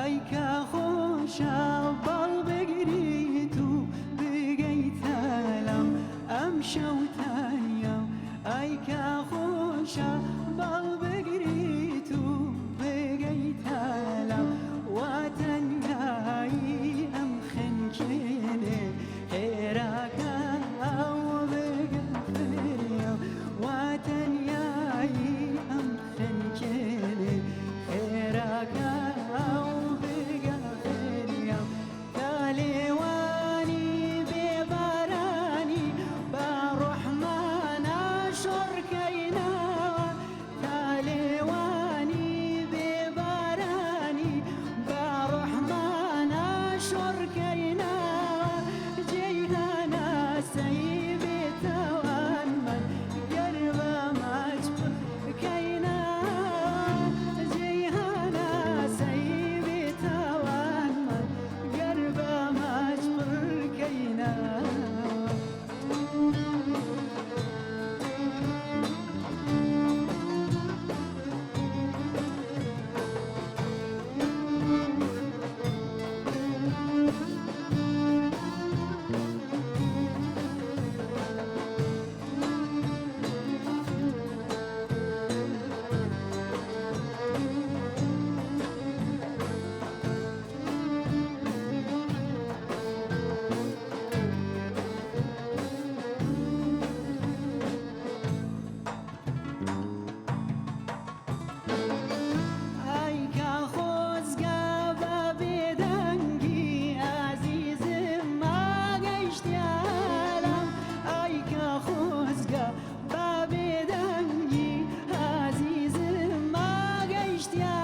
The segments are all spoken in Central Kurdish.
ئای کە خۆشە باڵ بگریت و بگەیتە لام ئەمشەو تەنیام ئای کە خۆشە باڵ بگریت و بگەیتە لام وا تەنیایی ئەم خنکێنێ خێراکە ئەو بگە فریام وا تەنیایی ئەم خنکێنێ خێراکە ئەو بگە فریام تا لێوانی بێ بارانی با ڕۆحمانا شۆڕکەینەوە تا لێوانی بێ بارانی با ڕۆحمانا شۆڕکەینەوە جێی هەناسەی بێ تاوانمان گەر بە ماچ پڕکەینەوە جێی هەناسەی بێ تاوانمان گەر بە ماچ پڕکەینەوە. ئای کە خۆزگە بە بێدەنگی ئازیزم ماگەیشتیە لام ئای کە خۆزگە بە بێدەنگی ئازیزم ماگەیشتیە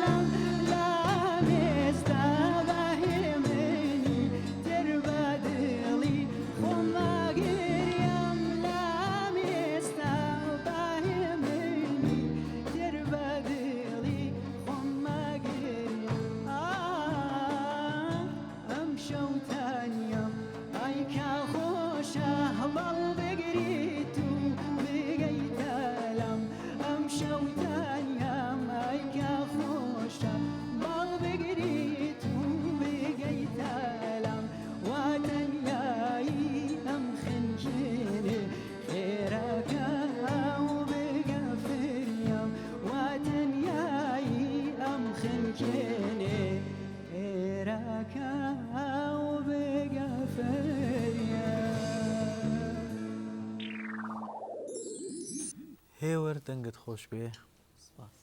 لام لە ئامێزدا بە هێمنی تر بە دڵی خۆم ماگریام لە ئامێزدا بە هێمنی تر بە دڵی خۆم ماگریام ئا ئەمشەو تەنیام ئای کە خۆشە باڵ بگریت و بگەیتە لام ئەمشەو تەنیام ئای کە خۆشە باڵ بگریت و بگەیتە لام وا تەنیایی ئەم خنکێنێ خێراکە و بگە فریام وا تەنیایی ئەم خنکێنێ خێراکە و بگە فریام. هێور دەنگت خۆش بێ. سپاس.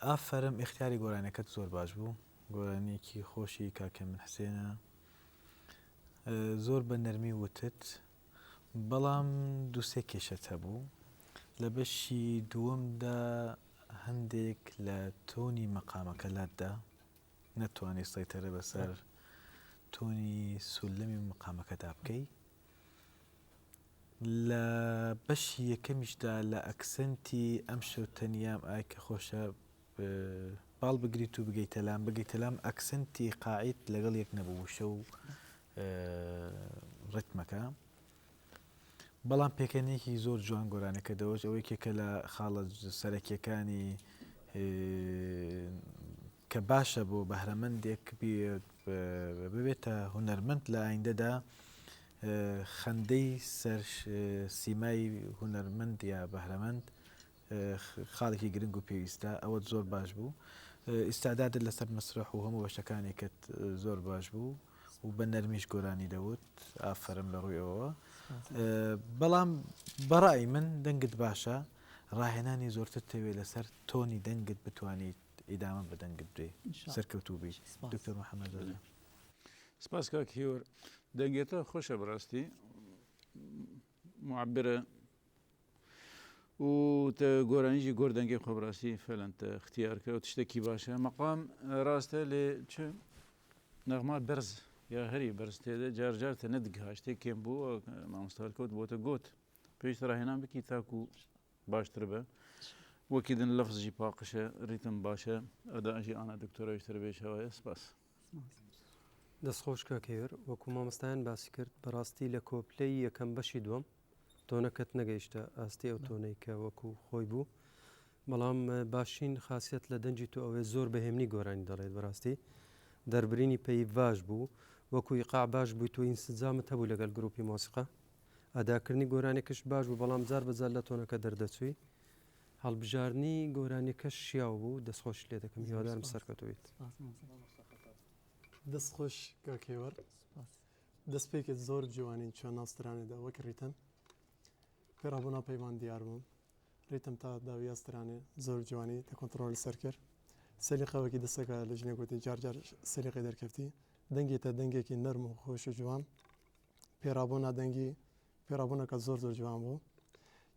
ئافەرم ئیختیاری گۆرانیەکەت زۆر باش بوو گۆرانیەکی خۆشی کاک هێمن حسێنە زۆر بە نەرمی وتت بەڵام دووسێ کێشەت هەبوو لە بەشی دووەمدا هەندێک لە تۆنی مەقامەکە لاتدا نەتوانی سەیتەرە بەسەر تۆنی سولەمی مەقامەکەدا بکەی لە بەشی یەکەمیشدا لە ئەکسنتی ئەمشەو تەنیام ئای کە خۆشە باڵ بگریت و بگەیتە لام بگەیتە لام ئەکسنتی قاعید لەگەڵ یەک نەبوو وشە و ڕتمەکە بەڵام پێکەنێکی زۆر جوان گۆرانەکە دەوەش ئەوەی کێکە لە خاڵە سەرەکیەکانی کە باشە بۆ بەهرەمەندێک ببێتە هونەرمەند لە ئایندەدا خەندەی سەر سیمای هونەرمەند یا بەهرەمەند خاڵێکی گرنگ و پێویستە ئەوەت زۆر باش بوو ئیستعدادت لەسەر مەسرەح و هەموو بەشەکانێکت زۆر باش بوو و بە نەرمیش گۆرانی دەوت ئافەرم لە ڕووی ئەوەوە بەڵام بەڕای من دەنگت باشە ڕاهێنانی زۆرتر تەوێ لەسەر تۆنی دەنگت بتوانیت ئیدامە بە دەنگت بدەیت سەرکەوتوو بیت دکتۆر محەممەد سپاس کاک هیوەر دەنگێتە خۆشە بەڕاستی معبرە و تە گۆرانیژی گۆر دەنگێ خۆ بەڕاستی فعلا تە اختیار کرد تشتێکی باشە مەقام ڕاستە لێ چ نەغما بەرز یا هەری بەرز تێدە جار جار تە نەدگهاشتێ کێم بوو مامۆستا کەوت بۆتە گۆت پێویستە ڕاهێنان بکی تاکو باشتر بە وەکی دن لەفزی پاقشە ریتم باشە ئەداژی ئانا دکتۆرەویشتر بێشەوەیە سپاس. دەست خۆش کاک هێور وەکو مامۆستایان باسی کرد بەڕاستی لە کۆپلەی یەکەم بەشی دووەم تۆنەکەت نەگەیشتە ئاستی ئەو تۆنەی کە وەکو خۆی بوو. بەڵام باشترین خاسیەت لە دەنگی تۆ ئەوەیە زۆر بە هێمنی گۆرانی دەڵێت بەڕاستی دەربرینی پەیڤ باش بوو وەکو ئیقاع باش بووی تۆ ئینسجامت هەبوو لەگەڵ گروپی مۆسیقا ئەداکردنی گۆرانیەکەش باش بوو بەڵام جار بە جار لە tone ەکە دەردەچووی هەڵبژاردنی گۆرانیەکەش شیاو بوو دەستخۆشی لێ دەکەم هیوادارم سەرکەوتوو بیت. دەست خۆش کاک هێوەر دەست پێکت زۆر جوانی چۆن ناو سترانێدا وەک ڕیتم پێڕابوونا پەیمان دیار بووم ڕیتم تا داویە سترانێ زۆر جوانی تە کۆنتڕۆل سەر کرد سەلیقە وەکی دەسەکە لە ژنێ گوتی جار جار سەلیقەی دەرکەفتی دەنگی تە دەنگێکی نەرم و خۆش و جوان پێڕابوونا دەنگی پێڕابوونەکە زۆر زۆر جوان بوو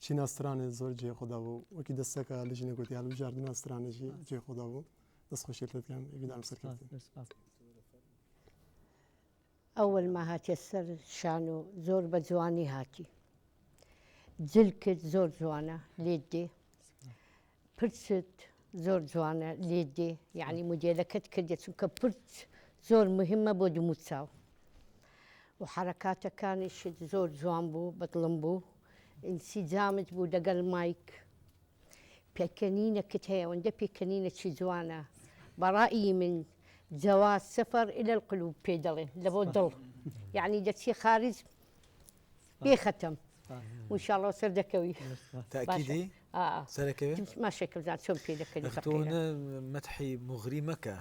چینا سترانێ زۆر جێ خۆدا بوو وەکی دەستەکە لە ژنێ گوتی هەڵبژاردنە سترانێکی جێ خۆدا بوو دەست خۆشی لێ دەکەم هیوادارم سەرکەوتن. ئەوەل ما هاتیە سەر شانۆ زۆر بە جوانی هاتی جلکت زۆر جوانە لێت دێ پرچت زۆر جوانە لێت دێ یعنی مودێلەکەت کردێ چونکە پرچ زۆر مهمە بۆ دموچاو و حرەکاتەکانیشت زۆر جوان بوو بەدڵم بوو ئینسیجامت بوو لەگەڵ مایک پێکەنینەکت هەیە ئەوەندە پێکەنینەکی جوانە بەڕایی من جواز سفر الى القلوب پێی دەڵێن لە بۆ دڵ یعنی دەچی خارج بێ خەتەم وان شاء الله سەر دەکەوی تاکیدی سەرەکەوێ ماشێکم زان چۆن پێ دەکەنی تۆ مەتحی مغری مەکە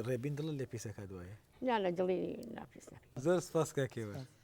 ڕێبین دڵ لێ پیسەکە دوایە نا لە دڵی ناپیس زۆر سپاس کاکێوە.